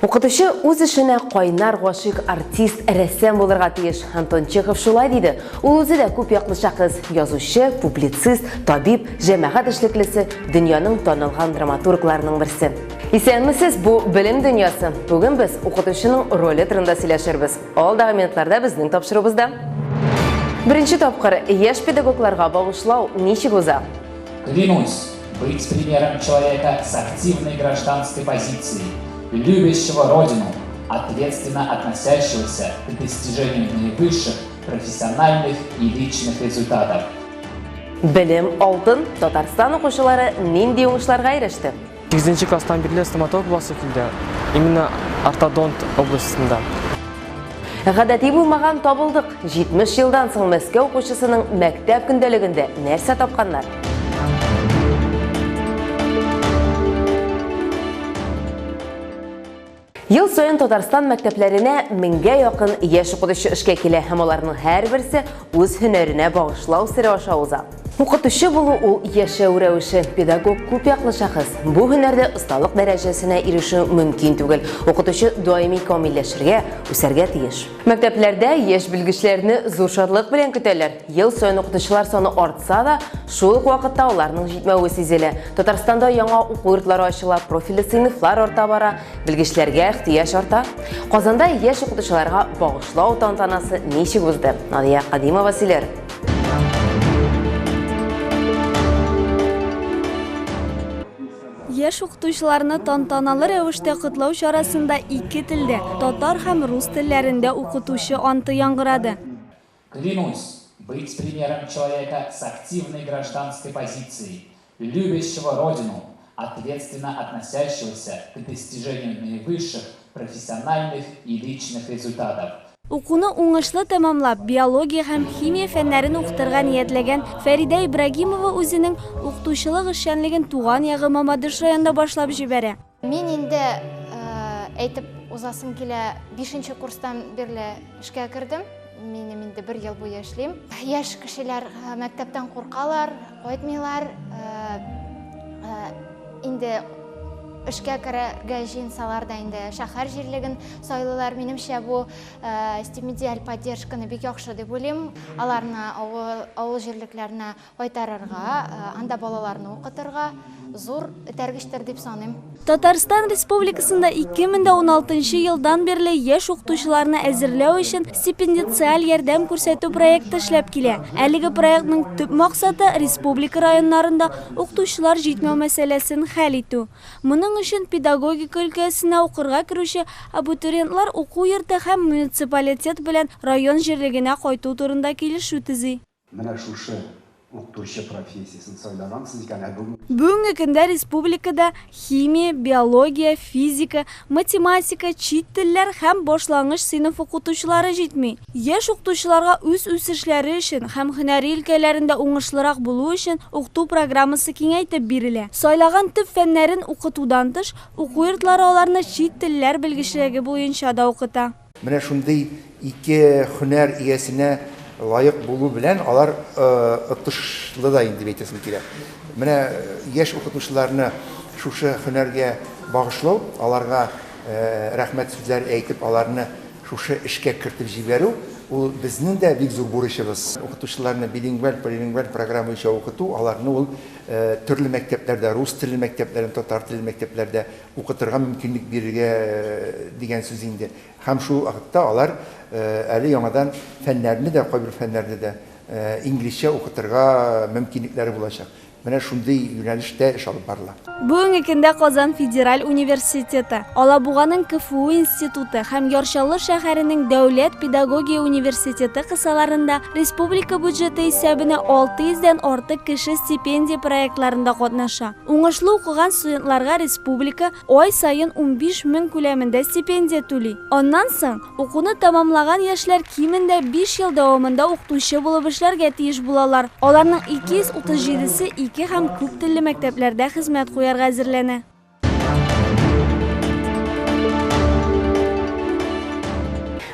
Укытучы үз эшенә кайнар гашыйк артист, рәссам булырга тиеш. Антон Чехов шулай диде. Ул үзе дә күп яклы шәхес, язучы, публицист, табиб, җәмәгать эшлеклесе, дөньяның танылган драматургларының берсе. Исәнмесез, бу Белем дөньясы. Бүген без укытучының роле турында сөйләшербез. Алдагы минутларда безнең тапшыруыбызда. Беренче тапкыр яшь педагогларга багышлау ничек уза? Клянусь быть примером человека с активной гражданской позицией, любящего Родину, ответственно относящегося к достижению наивысших профессиональных и личных результатов. Белем алтын Татарстан укучылары нинди уңышларга иреште? Сигезенче класстан бирле стоматолог буласы килде, именно ортодонт областында. Гадәти булмаган табылдык. 70 елдан соң Мәскәү укучысының мәктәп көндәлегендә нәрсә тапканнар? Ел саен Татарстан мәктәпләренә меңгә якын яшь укытучы эшкә килә һәм аларның һәрберсе үз һөнәренә багышлау сере аша уза. Укытучы булу ул яшәү рәвеше, педагог күп яклы шәхес. Бу һөнәрдә осталык дәрәҗәсенә ирешү мөмкин түгел. Укытучы даими камилләшергә, үсәргә тиеш. Мәктәпләрдә яшь белгечләрне зур шатлык белән көтәләр. Ел саен укытучылар саны артса да, шул ук вакытта аларның җитмәве сизелә. Татарстанда яңа уку йортлары ачыла, профильле сыйныфлар арта бара, белгечләргә ихтыяҗ арта. Казанда яшь укытучыларга багышлау тантанасы ничек узды? Надия Кадимова сөйләр. Яшь укытучыларны тантаналы рәвештә котлау чарасында ике телдә, татар һәм рус телләрендә укытучы анты яңгырады. Клянусь быть примером человека с активной гражданской позицией, любящего Родину, ответственно относящегося к достижению наивысших профессиональных и личных результатов. Укуны уңышлы тәмамлап, биология һәм химия фәннәрен укытырга ниятләгән Фәридә Ибрагимова үзенең укытучылык эшчәнлеген туган ягы Мамадыш районында башлап җибәрә. Мин инде әйтеп узасым килә, бишенче курстан бирле эшкә кердем. Минем инде бер ел буе эшлим. Яшь кешеләр мәктәптән куркалар, кайтмыйлар. Инде эшкә керергә җыенсалар да инде шәһәр җирлеген сайлыйлар. Минемчә, бу стипендиаль поддержканы бик яхшы дип уйлыйм. Аларны авыл җирлекләренә кайтарырга, анда балаларны укытырга зур этәргечтер дип саныйм. Татарстан Республикасында 2016 елдан бирле яшь укытучыларны әзерләү өчен стипендициаль ярдәм күрсәтү проекты эшләп килә. Әлеге проектның төп максаты, республика районнарында укытучылар җитмәү мәсьәләсен хәл итү. Моның өчен педагогика өлкәсенә укырга керүче абитуриентлар уку йорты һәм муниципалитет белән район җирлегенә кайту турында килешү төзи. Менә шушы укытучы профессиясен сайлагансыз икән, ә бүген. Бүгенге көндә республикада химия, биология, физика, математика, чит телләр һәм башлангыч сыйныф укытучылары җитми. Яшь укытучыларга үз үсешләре өчен һәм һөнәри өлкәләрендә уңышлырак булу өчен укыту программасы киңәйтеп бирелә. Сайлаган төп фәннәрен укытудан тыш, уку йортлары аларны чит телләр белгечлеге буенча да укыта. Менә шундый ике һөнәр иясенә лаек булу белән алар отышлы да инде дип әйтәсем килә. Менә яшь укытучыларны шушы һөнәргә багышлау, аларга рәхмәт сүзләре әйтеп, аларны шушы эшкә кертеп җибәрү, ул безнең дә бик зур бурычыбыз. Укытучыларны билингваль, полилингваль программа буенча укыту, аларны ул төрле мәктәпләрдә, рус телле мәктәпләрдә, татар телле мәктәпләрдә укытырга мөмкинлек бирергә дигән сүз инде. Һәм шул вакытта алар әле яңадан фәннәрне дә, кайбер фәннәрне дә инглизчә укытырга мөмкинлекләре булачак. Менә шундый юнәлештә эш алып барыла. Бүгенге көндә Казан федераль университеты, Алабуганың КФУ институты һәм Яр Чаллы шәһәренең дәүләт педагогия университеты кысаларында республика бюджеты исәбенә 600 дән артык кеше стипендия проектларында катнаша. Уңышлы укыган студентларга республика ай саен 15 мең күләмендә стипендия түли. Аннан соң, укуны тәмамлаган яшьләр кимендә биш ел дәвамында укытучы булып эшләргә тиеш булалар. Аларның 237 се ике һәм күп телле мәктәпләрдә хезмәт куярга әзерләнә.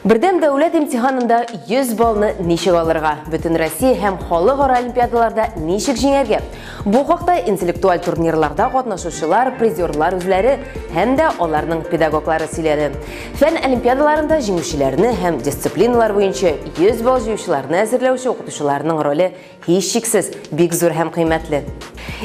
Бердәм дәүләт имтиханында 100 баллны ничек алырга? Бөтен Россия һәм халыкара олимпиадаларда ничек җиңәргә? Бу хакта интеллектуаль турнирларда катнашучылар, призерлар үзләре һәм дә аларның педагоглары сөйләде. Фән олимпиадаларында җиңүчеләрне һәм дисциплиналар буенча 100 балл җыючыларны әзерләүче укытучыларның роле Һичшиксез, бик зур һәм кыйммәтле.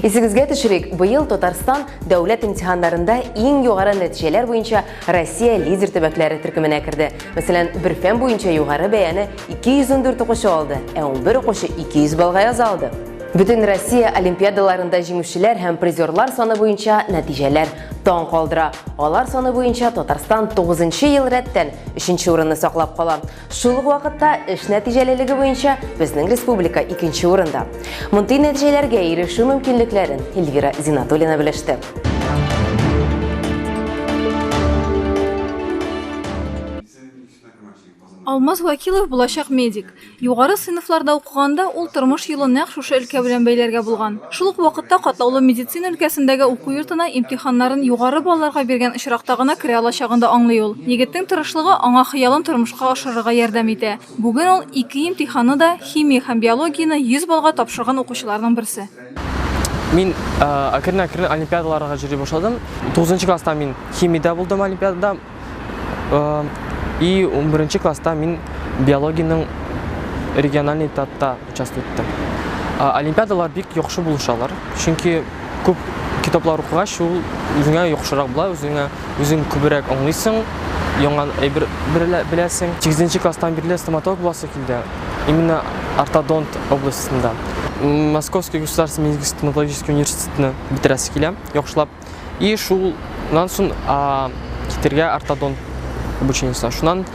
Исегезгә төшерик, быел Татарстан дәүләт имтиханнарында иң югары нәтиҗәләр буенча Россия лидер төбәкләре төркеменә керде. Мәсәлән, бер фән буенча югары бәяне 214 укучы алды, ә 11 укучы 200 баллга яза алды. Бөтен Россия олимпиадаларында җиңүчеләр һәм призерлар саны буенча нәтиҗәләр таң калдыра. Алар саны буенча Татарстан 9 ел рәттән 3 урынны саклап кала. Шул ук вакытта эш нәтиҗәлелеге буенча безнең республика икенче урында. Мондый нәтиҗәләргә ирешү мөмкинлекләрен Эльвира Зинатуллина белеште. Алмаз Вәкилов булачак медик. Югары сыйныфларда укыганда ул тормыш юлын нәкъ шушы өлкә белән бәйләргә булган. Шул ук вакытта катлаулы медицина өлкәсендәге уку йортына имтиханнарын югары балларга биргән очракта гына керә алачагын да аңлый ул. Егетнең тырышлыгы аңа хыялын тормышка ашырырга ярдәм итә. Бүген ул ике имтиханны да, химия һәм биологияне 100 баллга тапшырган укучыларның берсе. Мин әкрен-әкрен олимпиадаларга йөри башладым. Тугызынчы класста мин химиядә булдым олимпиадада. И 11 класста мин биологиянең региональный этапта участвовать иттем. Олимпиадалар бик яхшы булышалар, чөнки күп китаплар укыгач, ул үзеңә яхшырак була, үзеңә үзең күбрәк аңлыйсың, яңа әйбер беләсең. 8 класстан бирле стоматолог буласы килде, именно ортодонт областында. Московский государственный медико стоматологический университетны бетерәсе килә, яхшылап. И шуннан соң китергә ортодонт обучениесына. Шуннан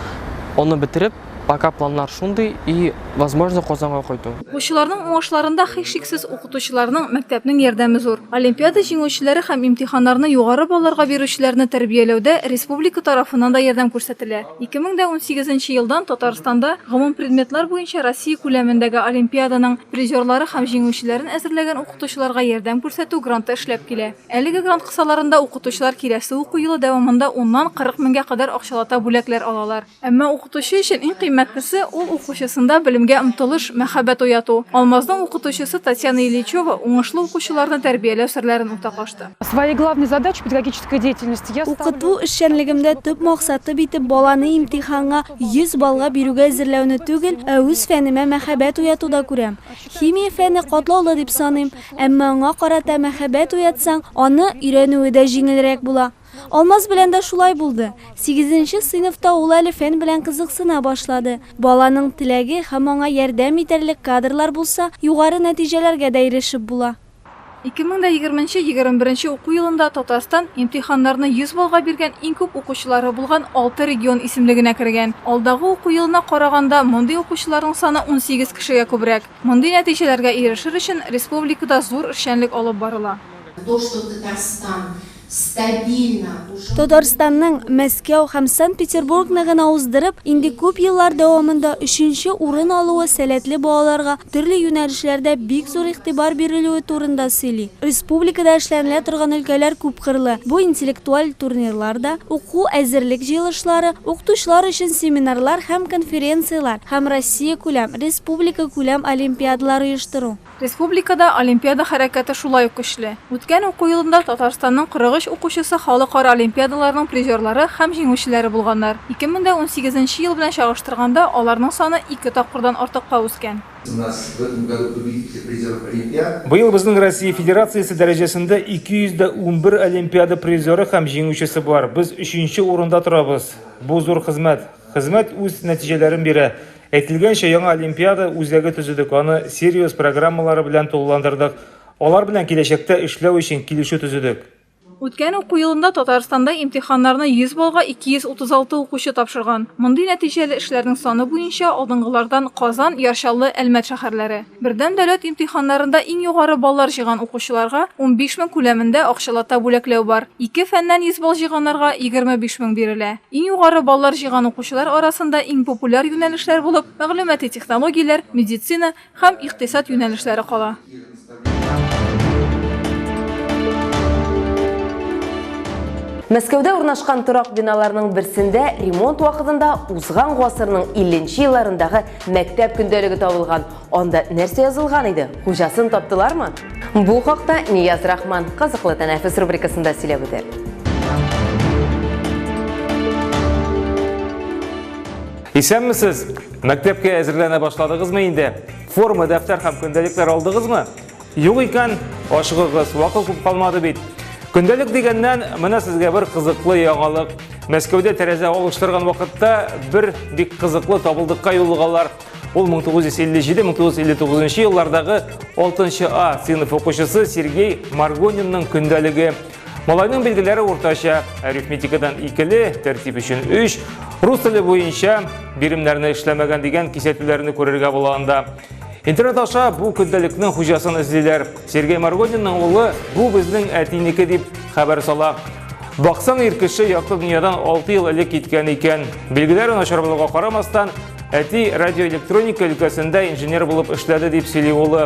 оны бетереп, пока планнар шундый и, возможно, Казанга кайту. Укучыларның уңышларында һичшиксез укытучыларның, мәктәпнең ярдәме зур. Олимпиада җиңүчеләре һәм имтиханнарны югары балларга бирүчеләрне тәрбияләүдә республика тарафыннан да ярдәм күрсәтелә. 2018 нче елдан Татарстанда гомумпредметлар буенча Россия күләмендәге олимпиаданың призерлары һәм җиңүчеләрен әзерләгән укытучыларга ярдәм күрсәтү гранты эшләп килә. Әлеге грант кысаларында укытучылар киләсе уку елы дәвамында уннан 40 меңгә кадәр акчалата бүләкләр алалар. Әмма укытучы өчен иң кыйммәтлесе, ул укучысында белемгә омтылыш, мәхәббәт уяту. Алмазның укытучысы Татьяна Ильичева уңышлы укучыларны тәрбияләү серләрен уртаклашты. Своей главной задачей педагогической деятельности я ставлю. Укыту эшчәнлегемдә төп максатым итеп баланы имтиханга 100 баллга бирүгә әзерләүне түгел, ә үз фәнемә мәхәббәт уятуда күрәм. Химия фәне катлаулы дип саныйм, әмма аңа карата мәхәббәт уятсаң, аны өйрәнүе дә җиңелрәк була. Алмаз белән дә шулай булды. Сигезенче сыйныфта ул әле фән белән кызыксына башлады. Баланың теләге һәм аңа ярдәм итәрлек кадрлар булса, югары нәтиҗәләргә дә ирешеп була. 2020 21 уку елында Татарстан имтиханнарны 100 баллга биргән иң күп укучылары булган алты регион исемлегенә кергән. Алдагы уку елына караганда мондый укучыларның саны 18 кешегә күбрәк. Мондый нәтиҗәләргә ирешер өчен республикада зур эшчәнлек алып барыла. То, что Татарстан стабильно уже. Татарстанның Мәскәү һәм Санкт-Петербургны гына уздырып, инде күп еллар дәвамында өченче урын алуы сәләтле балаларга төрле юнәлешләрдә бик зур игътибар бирелүе турында сөйли. Республикада эшләнелә торган өлкәләр күпкырлы, бу интеллектуаль турнирлар да, уку-әзерлек җыелышлары, укытучылар өчен семинарлар һәм конференцияләр һәм Россиякүләм, республикакүләм олимпиадалар оештыру. Республикада олимпиада хәрәкәте шулай ук көчле. Үткән уку елында Татарстанның 43 укучысы халыкара олимпиадаларның призерлары һәм җиңүчеләре булганнар. 2018 нче ел белән чагыштырганда, аларның саны ике тапкырдан артыкка үскән. Быел безнең Россия Федерациясе дәрәҗәсендә 211 олимпиада призеры һәм җиңүчесе бар. Без өченче урында торабыз. Бу зур хезмәт. Хезмәт үз нәтиҗәләрен бирә. Әйтелгәнчә, яңа Олимпиада үзәге төзедек, аны Сириус программалары белән тулыландырдык. Алар белән киләчәктә эшләү өчен килешү төзедек. Үткән уку елында Татарстанда имтиханнарны 100 баллга 236 укучы тапшырган. Мондый нәтиҗәле эшләрнең саны буенча алдынгылардан Казан, Яр Чаллы, Әлмәт шәһәрләре. Бердәм дәүләт имтиханнарында иң югары баллар җыйган укучыларга 15 мең күләмендә акчалата бүләкләү бар. Ике фәннән 100 балл җыйганнарга 25 мең бирелә. Иң югары баллар җыйган укучылар арасында иң популяр юнәлешләр булып мәгълүмати технологияләр, медицина һәм икътисад юнәлешләре кала. Мәскәүдә урнашкан торак биналарның берсендә ремонт вакытында узган гасырның 50 елларындагы мәктәп көндәлеге табылган. Анда нәрсә язылган иде? Хуҗасын таптылармы? Бу хакта Нияз Рахман кызыклы тәнәфес рубрикасында сөйләп үтәр. Исәнмесез! Мәктәпкә әзерләнә башладыгызмы инде? Форма, дәфтәр һәм көндәлекләр алдыгызмы? Юк икән, ашыгыгыз, вакыт күп калмады бит. Көндәлек дигәннән, менә сезгә бер кызыклы яңалык. Мәскәүдә тәрәзә алыштырган вакытта бер бик кызыклы табылдыкка юлыгалар. Ул 1957-1959 еллардагы 6 А сыйныф укучысы Сергей Маргонинның көндәлеге. Малайның билгеләре уртача, арифметикадан икеле, тәртип өчен 3, рус теле буенча биремнәрне эшләмәгән дигән кисәтүләрне күрергә була анда. Интернет аша бу көндәлекнең хуҗасын эзлиләр. Сергей Маргонинның улы бу безнең әтинеке дип хәбәр сала. Баксаң, ир кеше якты дөньядан 6 ел элек киткән икән. Билгеләре начар булуга карамастан, әти радиоэлектроника өлкәсендә инженер булып эшләде дип сөйли улы.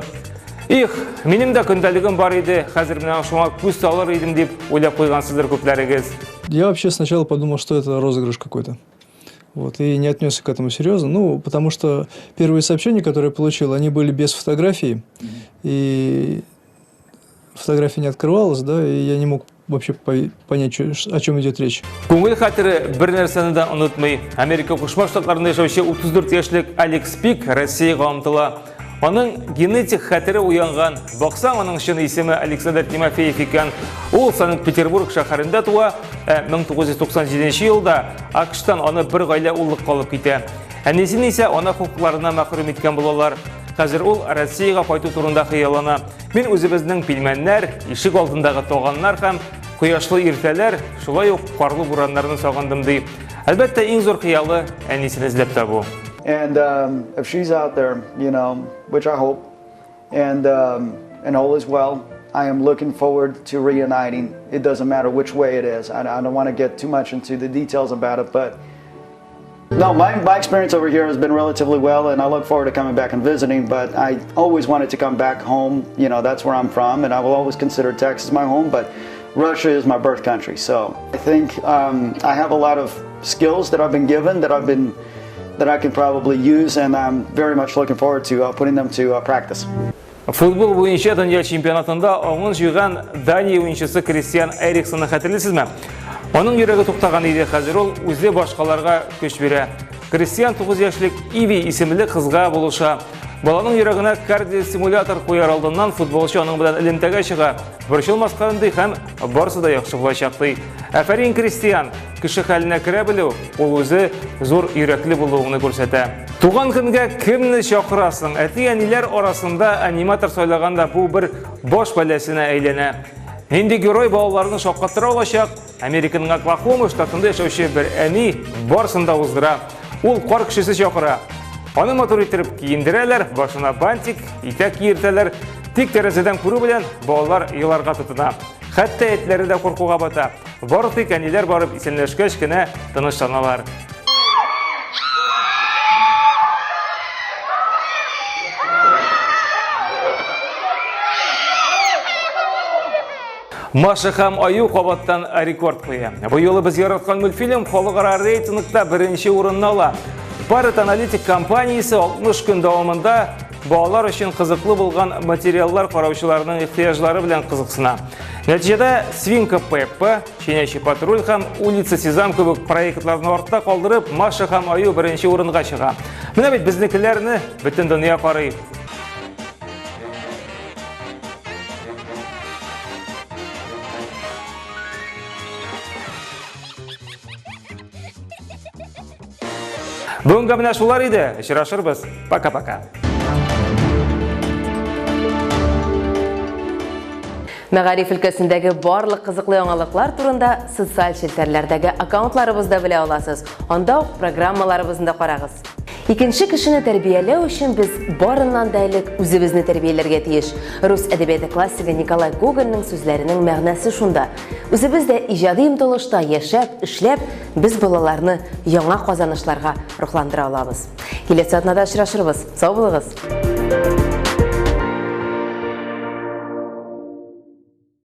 Их, минем дә көндәлегем бар иде, хәзер менә шуңа күз салыр идем дип уйлап куйгансыздыр күпләрегез. Я вообще сначала подумал, что это розыгрыш какой-то. Вот, и не отнесся к этому серьезно. Ну, потому что первые сообщения, которые я получил, они были без фотографий. И фотография не открывалась, да, и я не мог вообще понять, о чем идет речь. Күңел хәтере бер нәрсәне дә онытмый. Америка Кушма Штатларында яшәүче 34 яшьлек Алекс Пик Россиягә омтыла. Аның генетик хәтере уянган. Баксаң, аның чын исеме Александр Тимофеев икән. Ул Санкт-Петербург шәһәрендә туа, ә 1997 елда АКШтан аны бер гаилә уллыкка алып китә. Әнисен исә ана хокукларына мәхрүм иткән булалар. Хәзер ул Россиягә кайту турында хыяллана. Мин үзебезнең пилмәннәр, ишек алдындагы тоганнар һәм кояшлы иртәләр, шулай ук карлы бураннарны сагындым, ди. Әлбәттә, иң зур хыялы әнисен эзләп табу. And if she's out there, you know, which I hope, and all is well, I am looking forward to reuniting. It doesn't matter which way it is. I don't want to get too much into the details about it, but no, my experience over here has been relatively well, and I look forward to coming back and visiting, but I always wanted to come back home. You know, that's where I'm from, and I will always consider Texas my home, but Russia is my birth country. So I think I have a lot of skills that I've been given that I can probably use, and I'm very much looking forward to putting them to practice. Футбол буенча дөнья чемпионатында аңын җуйган Дания уенчысы Кристиан Эриксонны хәтерлисезме? Аның йөрәге туктаган иде, хәзер ул үзе башкаларга көч бирә. Кристиан 9 яшьлек Иви исемле кызга булыша. Баланың йөрәгенә кардиостимулятор куяр алдыннан футболчы аның белән элемтәгә чыга. Борчылмаска өнди һәм барысы да яхшы булачак ди. Афәрин, Кристиан! Кеше хәленә керә белү, ул үзе зур йөрәкле булуыңны күрсәтә. Туган көнгә кемне чакырасың? Әти-әниләр арасында аниматор сайлаганда бу бер баш бәласенә әйләнә. Нинди герой балаларны шаккаттыра алачак? Американың Оклахома штатында яшәүче бер әни барысын да уздыра. Ул кар кешесе чакыра. Аны матур иттереп киендерәләр, башына бантик, итәк киертәләр. Тик тәрәзәдән күрү белән балалар еларга тотына. Хәтта этләре дә куркуга бата. Бары тик әниләр барып исәнләшкәч кенә тынычланалар. Маша һәм Аю кабаттан рекорд куя. Бу юлы без яраткан мультфильм халыкара рейтингта беренче урынны ала. Parrot аналитик компаниясе 60 көн дәвамында балалар өчен кызыклы булган материаллар караучыларның ихтыяҗлары белән кызыксына. Нәтиҗәдә Свинка Пеппа, Щенячий патруль һәм Улица Сезам кебек проектларны артта калдырып, Маша һәм Аю беренче урынга чыга. Менә бит безнекеләрне бөтен дөнья карый. Бүгенгә менә шулар иде. Очрашырбыз. Пока-пока. Мәгариф өлкәсендәге барлык кызыклы яңалыклар турында социаль челтәрләрдәге аккаунтларыбызда белә аласыз. Анда ук программаларыбызны да карагыз. Икенче кешене тәрбияләү өчен без барыннан да элек үзебезне тәрбияләргә тиеш. Рус әдәбияты классигы Николай Гогольнең сүзләренең мәгънәсе шунда. Үзебез дә иҗади омтылышта яшәп, эшләп, без балаларны яңа казанышларга рухландыра алабыз. Киләсе атнада очрашырбыз. Сау булыгыз.